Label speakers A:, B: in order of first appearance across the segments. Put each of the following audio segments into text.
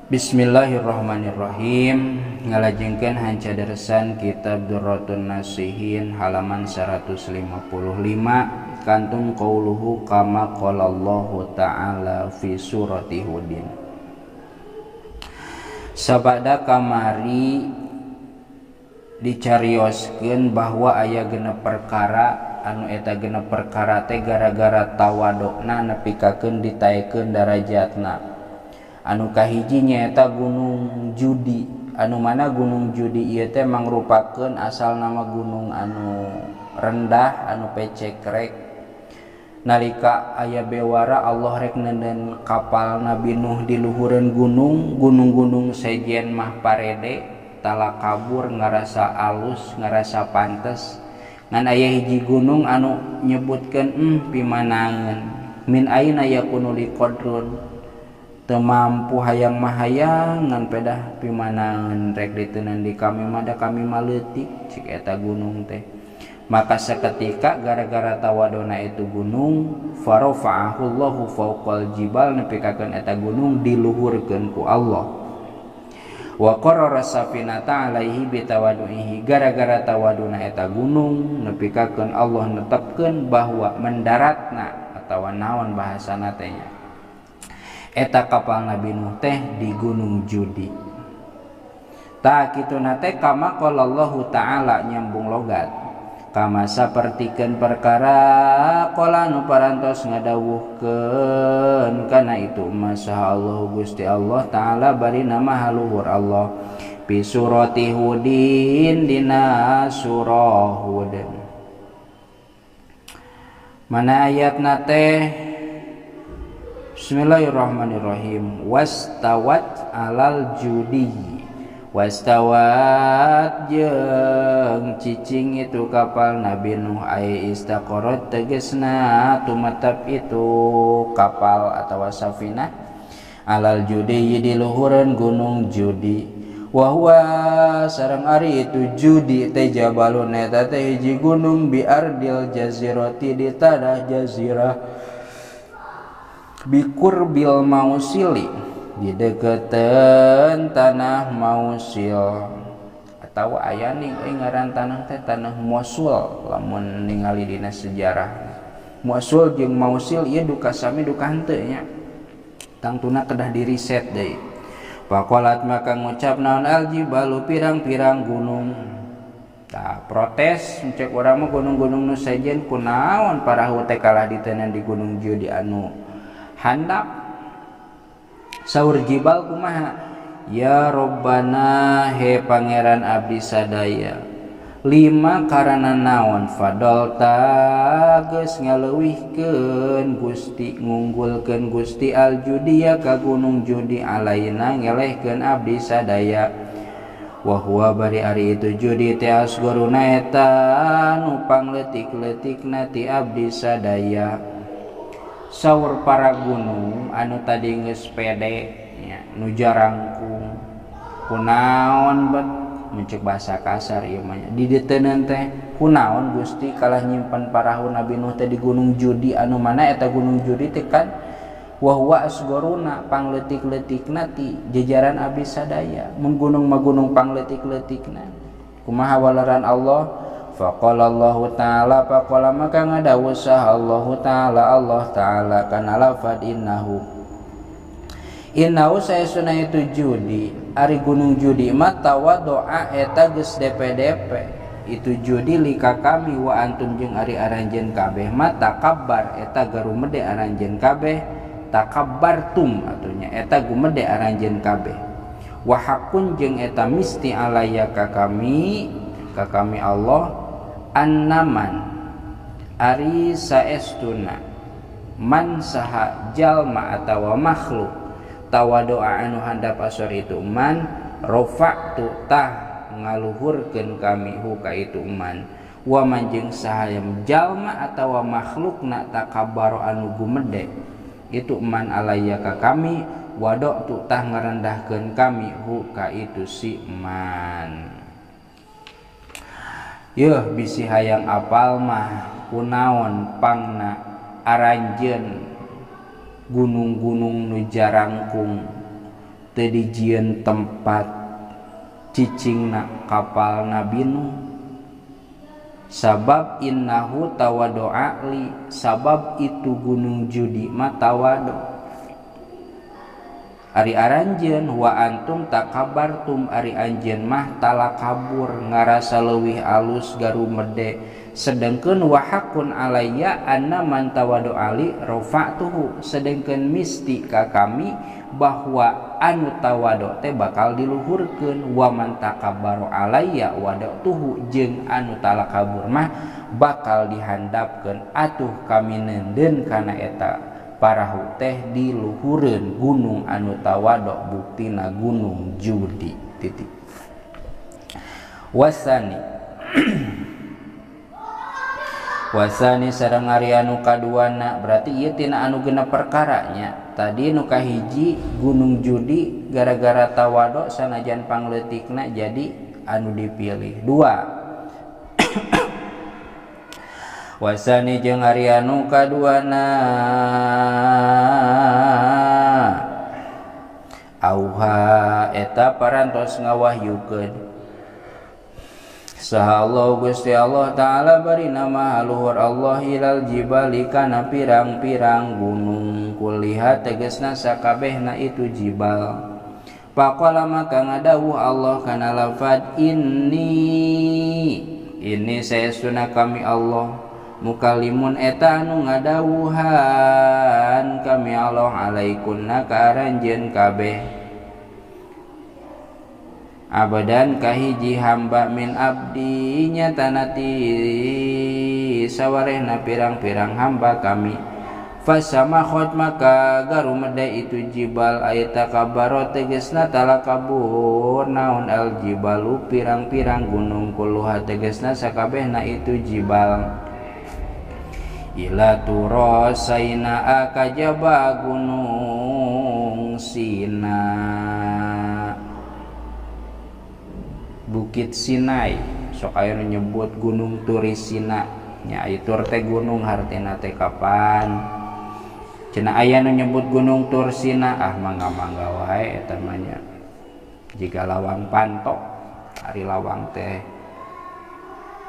A: Bismillahirrahmanirrahim. Ngalajengkeun hancadersan kitab Durratun Nasihin halaman 155 kantun qauluhu kama qala Allahu ta'ala fi surati Hudin. Sabada kamari dicarioskeun bahwa aya genep perkara anu eta genep perkara teh gara-gara tawadukna nepikakeun ditaekeun darajatna. Anu kahiji nyaeta Gunung Judi, anu mana Gunung Judi ieu teh mangrupakeun asal nama gunung anu rendah anu pecekrek. Nalika aya bewara Allah rek nenden kapal Nabi Nuh di luhureun gunung, gunung-gunung sejen mah parede tala kabur ngarasa alus ngarasa pantes. Ngan aya hiji gunung anu nyebutkeun pimanangeun min aina yakunu liqadrun teu mampu hayang mah hayang ngan pedah pimanangeun rek diteunan di kami mah da kami mah leutik cik eta gunung teh. Maka seketika gara-gara tawadona itu gunung farafa'ahu Allahu fawqal jibal nepikakeun eta gunung diluhurkeun ku Allah. Wa qarara safinata alaihi bitawadu'ihi gara-gara tawaduna eta gunung nepikakeun Allah netepkeun bahwa mendaratna atawa naon bahasana teh nya eta kapal Nabi Nuh teh di Gunung Judi. Tah kituna teh kama qala Allahu ta'ala nyambung logat. Kama sapertikeun perkara qala nu parantos ngadawuhkeun kana itu masaha Allah Gusti Allah ta'ala bari nama haluhur Allah fi surati Hudin dina surah Hud. Mana ayatna teh? Bismillahirrahmanirrahim. Wastawat alal judi. Wastawat jeung cicing itu kapal Nabi Nuh ai istaqarat tegesna tumetep itu kapal atawa safinah alal judi di luhureun gunung Judi. Wa huwa sareng ari itu Judi teh jabalun eta teh hiji gunung bi ardil jazirati di tanah jazirah bikurbil mausili di deketan tanah Mausil atau aya ning ngaran tanah teh tanah Mosul lamun ningali dina sejarah Mosul jeung Mausil ieu duka sami duka henteu nya tangtuna kedah diriset deui. Faqalat maka ngucap naon aljibalu pirang-pirang gunung. Tah protes cek urang mah gunung-gunung nu sejen kunaon parahu teh kalah ditenan di Gunung Judi anu handap. Saur jibal kumaha? Ya Robbana he pangeran abdi sadaya lima karana naon fadolta geus ngaleuwihkeun Gusti ngunggulkeun Gusti aljudiya ka Gunung Judi alaina ngelehkeun abdi sadaya. Wa huwa bari ari itu judi teh asgoruna eta nu pangleutik-leutikna ti abdi sadaya. Saur para gunung anu tadi geus pede nya nu jarangkung kunaon bet mencek bahasa kasar ieu mah nya di diteuneun teh kunaon Gusti kalah nyimpen parahu Nabi Nuh teh di Gunung Judi anu mana eta Gunung Judi teh kan wa huwa asgoruna pangleutik-leutikna ti jajaran abdi sadaya mun gunung mah gunung pangleutik-leutikna kumaha waleran Allah. Faqala Allahu ta'ala faqala maka ngadawuh saha Allahu ta'ala Allah ta'ala kana lafad innahu innahu saesuna itu judi ari gunung Judi mah tawadoa eta geus DPDP itu judi lika kami wa antum jeung ari aranjeun kabeh mah takabbar eta garumede aranjeun kabeh takabbartum atunya eta gumede aranjeun kabeh wa hakun jeung eta misti alaya ka kami Allah annaman ari saestuna man saha jalma atawa makhluk tawadoa anu handap asor itu man rafa'tu tah ngaluhurkeun kami hu ka itu man wa man jeung saha jalma atawa makhlukna takabbaro anu gumede itu man alaya ka kami wadok tu tah ngarendahkeun kami hu ka itu si man. Yeuh bisi hayang apal mah kunaon pangna aranjeun gunung-gunung nu jarangkung Teu dijieun tempat cicingna kapal Nabi Nuh sabab innahu tawadu'a li, sabab itu Gunung Judi mah tawadu. Ari aranjeun wa antum takabartum, ari anjeun mah talakabur ngarasa leuwih alus garumede, sedengkeun wa haqqun alayya anna man tawadu'a li rafa'tuhu, sedengkeun misti ka kami bahwa anu tawadu teh bakal diluhurkeun, wa man takabbaru alayya wada'tuhu, jeung anu talakabur mah bakal dihandapkeun. Atuh kami neundeun kana eta parahu teh diluhureun gunung anu tawadu, buktina Gunung Judi. Titik. Wasani wasani sareng ari anu kaduana, berarti ieu tina anu genep perkaranya. Tadi nu kahiji Gunung Judi gara-gara tawadu sanajan pangleutikna jadi anu dipilih. Dua, wasani jeung ari anu kaduana auha eta parantos ngawahyukeun saha Allah Gusti Allah Ta'ala bari nama luhur Allah ilal jibali kana pirang-pirang gunung kuliha tegesna sakabehna itu jibal. Faqala maka ngadawuh Allah kana lafad inni, ini saestuna kami Allah mukalimun eta anu ngadawuhan kami Allah alaikunna ka aranjeun kabeh abadan kahiji hamba min abdi nyatana ti sawarehna pirang-pirang hamba kami. Fasamakhot maka garumede itu jibal ayata kabaro tegesna talakabur naon al jibalu pirang-pirang gunung kuluha tegesna sakabehna itu jibal. Ila turasaina akajaba gunung Sina, Bukit Sinai, sok aya nu nyebut Gunung Turisina nya, ieu tur teh gunung hartina teh kapan cenah aya nu nyebut Gunung Tursina, ah mangga-mangga wae eta mah nya. Jiga lawang panto, ari lawang teh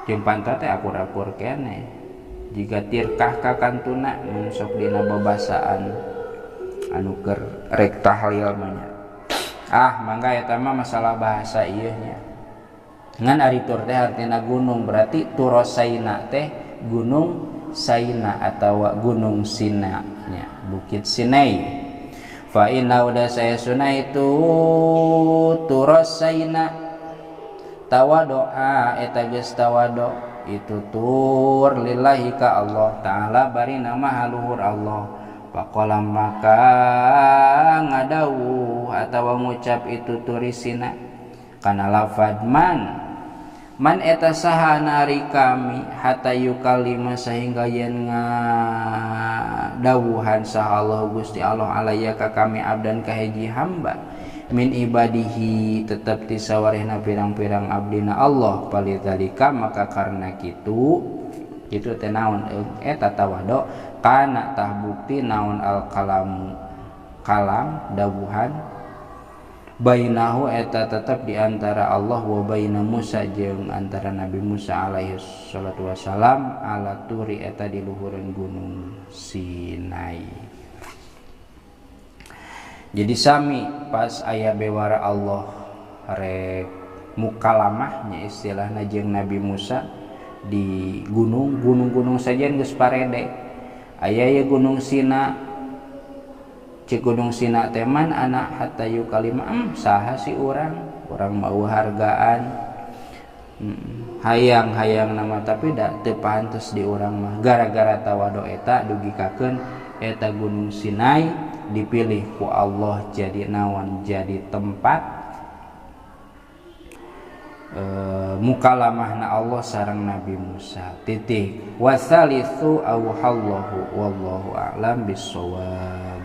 A: jeung panto teh akur-akur keneh. Jiga tirkah ka kantuna mun sok dina babasaan anu keur rek tahlil mah nya. Ah mangga eta mah masalah bahasa ieu nya. Ngan ari tur teh artina gunung, berarti Turosaina teh Gunung Saina atawa Gunung Sina nya, Bukit Sinai. Fa inna udah saya sunah itu Turosaina tawadoa eta geus tawado itu tur lillahi ka Allah Ta'ala bari nama haluhur Allah. Faqala maka ngadawuh atawa ngucap itu turisina kana lafad man, man eta saha nari kami hatta yukalima sehingga yen ngadawuhan saha Allah Gusti Allah alaya ka kami abdan ka hiji hamba min ibadihi tetep ti sawarehna pirang-pirang abdina Allah. Palidzalika maka karena kitu kitu teh naon eta tawadu kana tah bukti naon al kalamu kalam dawuhan bainahu eta tetap di antara Allah wa baina Musa jeung antara Nabi Musa alaihi salatu wasalam ala turi eta di luhureun gunung Sinai. Jadi sami pas aya bewara Allah rek mukalamahnya istilahna jeung Nabi Musa di gunung, gunung-gunung sajian geus parede. Aya ye Gunung Sina, cek Gunung Sina teh man anak hatta yukalima saha si urang, urang mau hargaan hayang-hayang nama tapi da teu pantes di urang mah. Gara-gara tawadu eta dugikakeun eta Gunung Sinai dipilih ku Allah jadi naon, jadi tempat mukalamahna Allah sareng Nabi Musa. Titik. Wasalitsu awhallahu wallahu a'lam bissawab.